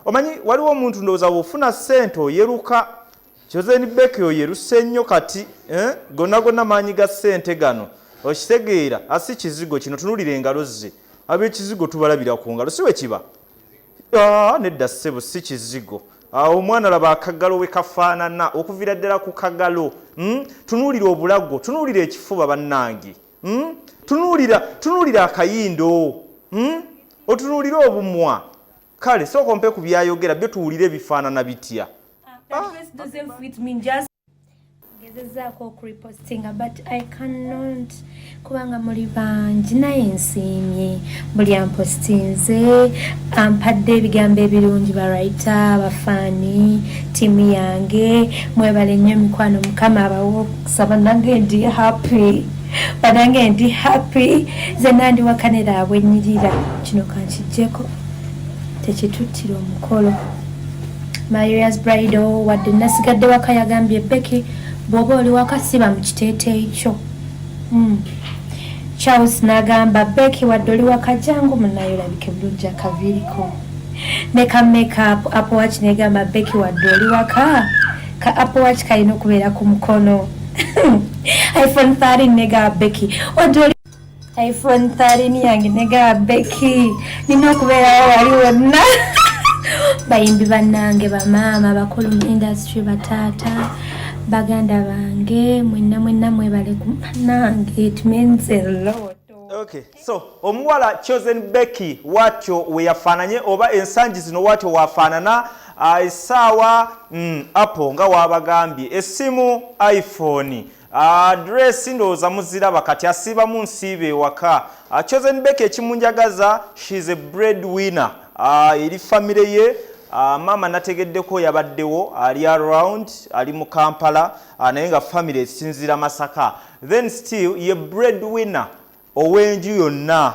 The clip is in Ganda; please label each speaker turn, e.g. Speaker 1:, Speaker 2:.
Speaker 1: Omanyi waliwo omuntu ndowooza bw'ofuna ssente oyeruka. Chosen Becky oyeruse nnyo kati, eh? Gonna gonna maanyi ga ssente gano. Okitegeera, asi kizigo kino, tunuulira engalo ze. Ab'ekizigo tubalabira ku ngalo, si bwe kiba? Ah, nedda ssebo, si kizigo. Ah, omwana laba akagalo we kafaanana okuviira ddala ku kagalo. Tunuulira obulago, tunuulira ekifuba bannange. Tunuulira, tunuulira akayindo. Otunuulire obumwa. Kale sooka ompe ku byayogera byo tuwulire ebifaanana bitya.
Speaker 2: That dress doesn't fit me, just ngezezaako okurepostinga, but I cannot kubanga muli bangi, naye nsiimye buli ampostinze, ampadde ebigambo ebirungi, bawriter, bafaani, ttiimu yange, mwebale nnyo emikwano. Mukama abawe okusaba. Nange ndi happy, banange, ndi happy. Ze nandi wakanera abwenyirira kino kankijjeko tekituttira omukolo. Maria's Bridal, wadde nasigadde waka, yagambye, "Becky, bw'oba oli waka siba mu kiteeteeyi kyo." Charles n'agamba, "Becky, wadde oli waka jangu munaye olabike bulungi." Akaviiriko ne ka makeup, Apple Watch negamba, "Becky, wadde oli waka, ka Apple Watch kalina okubeera ku mukono." iPhone 13 negamba, "Becky, wadde oli," iPhone 13 yange negamba, "Becky, nina okubeerawo wali wonna." Bayimbi bannange, bamaama bakulu mu industry, bataata, baganda bange, mwenna mwenna mwebale nange. It means a lot.
Speaker 1: Okay, so omuwala Chosen Becky watyo we yafaananye oba ensangi zino watyo wafaanana. Essaawa Apple nga wabagambye, essimu iPhone, dress ndowooza muziraba. Kati asiibamu nsiiba ewaka. Chosen Becky ekimunjagaza, she's a bread winner eri famire ye. Maama nategeddeko yabaddewo, ali around, ali mu Kampala, naye nga famire esinziira Masaka. Then still ye bread winner ow'enju yonna.